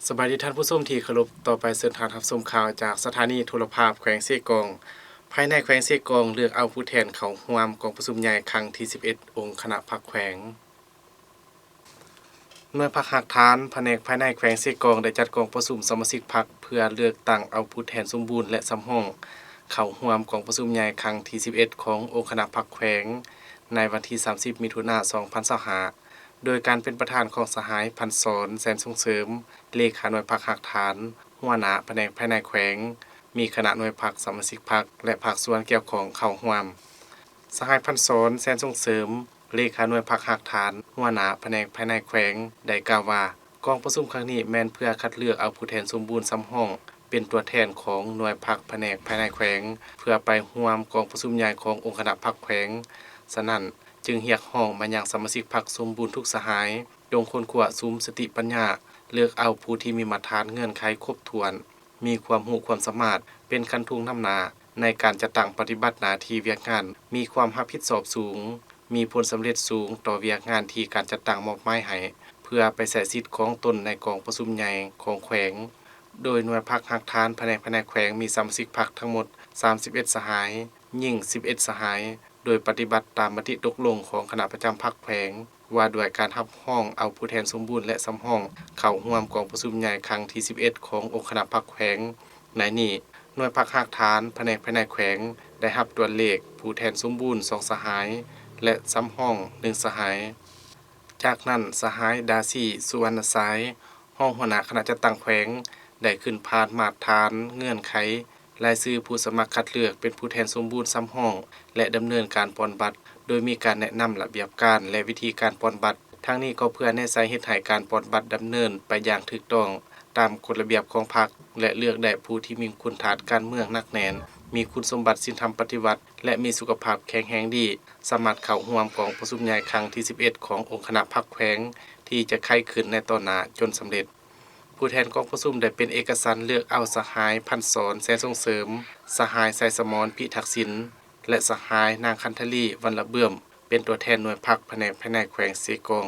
ສະບາຍດີທ່ານຜູ້ຊົມທີ່ເຄົາລົບ, ຕໍ່ໄປເຊີນທ່ານຮັບຊົມຂ່າວຈາກສະຖານີໂທລະພາບແຂວງເຊກອງ. ພາຍໃນແຂວງເຊກອງເລືອກເອົາຜູ້ແທນເຂົ້າຮ່ວມກອງປະຊຸມໃຫຍ່ຄັ້ງທີສິບເອັດ ອົງຄະນະພັກແຂວງ. ໜ່ວຍພັກຮາກຖານ ພະແນກພາຍໃນແຂວງເຊກອງ ໄດ້ຈັດກອງປະຊຸມສະມາຊິກພັກ ເພື່ອເລືອກຕັ້ງເອົາຜູ້ແທນສົມບູນ ແລະ ສຳຮອງ ເຂົ້າຮ່ວມກອງປະຊຸມໃຫຍ່ຄັ້ງທີສິບເອັດ ຂອງອົງຄະນະພັກແຂວງ ໃນວັນທີສາມສິບ ມິຖຸນາ ສອງພັນຊາວຫ້າ ໂດຍການເປັນປະທານຂອງສະຫາຍ ພັນສອນ ແສນສົ່ງເສີມ ເລຂາໜ່ວຍພັກຮາກຖານ, ຫົວໜ້າພະແນກພາຍໃນແຂວງ, ມີຄະນະໜ່ວຍພັກ, ສະມາຊິກພັກ ແລະ ພາກສ່ວນກ່ຽວຂ້ອງເຂົ້າຮ່ວມ. ສະຫາຍ ພັນສອນ ແສນສົ່ງເສີມ ເລຂາໜ່ວຍພັກຮາກຖານ, ຫົວໜ້າພະແນກພາຍໃນແຂວງ ໄດ້ກ່າວວ່າ ກອງປະຊຸມຄັ້ງນີ້ແມ່ນເພື່ອຄັດເລືອກເອົາຜູ້ແທນສົມບູນສຳຮອງ ເປັນຕົວແທນຂອງໜ່ວຍພັກພະແນກພາຍໃນແຂວງ ເພື່ອໄປຮ່ວມກອງປະຊຸມໃຫຍ່ຂອງອົງຄະນະພັກແຂວງ. ສະນັ້ນ, ຈຶ່ງຮຽກຮ້ອງມາຍັງສະມາຊິກພັກສົມບູນທຸກສະຫາຍ ຈົ່ງຄົ້ນຄວ້າສຸມສະຕິປັນຍາ ເລືອກເອົາຜູ້ທີ່ມີມາດຕະຖານເງື່ອນໄຂຄົບຖ້ວນ, ມີຄວາມຮູ້ຄວາມສາມາດ, ເປັນຄັນທຸງນຳໜ້າໃນການຈັດຕັ້ງປະຕິບັດໜ້າທີ່ວຽກງານ, ມີຄວາມຮັບຜິດຊອບສູງ, ມີຜົນສຳເລັດສູງຕໍ່ວຽກງານທີ່ການຈັດຕັ້ງມອບໝາຍໃຫ້, ເພື່ອໄປໃຊ້ສິດຂອງຕົນໃນກອງປະຊຸມໃຫຍ່ຂອງແຂວງ. ໂດຍໜ່ວຍພັກຮາກຖານພະແນກພາຍໃນແຂວງ ມີສະມາຊິກພັກທັງໝົດສາມສິບເອັດສະຫາຍ, ຍິງສິບເອັດສະຫາຍ, ໂດຍປະຕິບັດຕາມມະຕິຕົກລົງຂອງຄະນະປະຈຳພັກແຂວງ ວ່າດ້ວຍການຮັບຮອງເອົາຜູ້ແທນສົມບູນ ແລະ ສຳຮອງ ເຂົ້າຮ່ວມກອງປະຊຸມໃຫຍ່ຄັ້ງທີສິບເອັດ ຂອງອົງຄະນະພັກແຂວງ. ໃນນີ້, ໜ່ວຍພັກຮາກຖານພະແນກພາຍໃນແຂວງ ໄດ້ຮັບຕົວເລກຜູ້ແທນສົມບູນສອງສະຫາຍ ແລະ ສຳຮອງໜຶ່ງສະຫາຍ. ຈາກນັ້ນ, ສະຫາຍ ດາຊີ ສຸວັນນະຊາຍ, ຮອງຫົວໜ້າຄະນະຈັດຕັ້ງແຂວງ ໄດ້ຂຶ້ນຜ່ານມາດຕະຖານເງື່ອນໄຂ ລາຍຊື່ຜູ້ສະໝັກຄັດເລືອກເປັນຜູ້ແທນສົມບູນສຳຮອງ ແລະ ດຳເນີນການປ່ອນບັດ ໂດຍມີການແນະນຳລະບຽບການ ແລະ ວິທີການປ່ອນບັດ. ທັງນີ້ກໍເພື່ອແນໃສ່ເຮັດໃຫ້ການປ່ອນບັດດຳເນີນໄປຢ່າງຖືກຕ້ອງຕາມກົດລະບຽບຂອງພັກ ແລະ ເລືອກໄດ້ຜູ້ທີ່ມີຄຸນທາດການເມືອງໜັກແໜ້ນ, ມີຄຸນສົມບັດສິນທຳປະຕິວັດ ແລະ ມີສຸຂະພາບແຂງແຮງດີ, ສາມາດເຂົ້າຮ່ວມກອງປະຊຸມໃຫຍ່ຄັ້ງທີສິບເອັດ ຂອງອົງຄະນະພັກແຂວງ ທີ່ຈະໄຂຂຶ້ນໃນຕໍ່ໜ້າຈົນສຳເລັດ. ຜູ້ແທນກອງປະຊຸມໄດ້ເປັນເອກະສັນເລືອກເອົາສະຫາຍ ພັນສອນ ແສນສົ່ງເສີມ, ສະຫາຍ ໄຊສະໝອນ ພິທັກສິນ ແລະ ສະຫາຍ ນາງ ຄັນທະລີ ວັນລະເບື້ອມ ເປັນຕົວແທນໜ່ວຍພັກພະແນກພາຍໃນແຂວງເຊກອງ.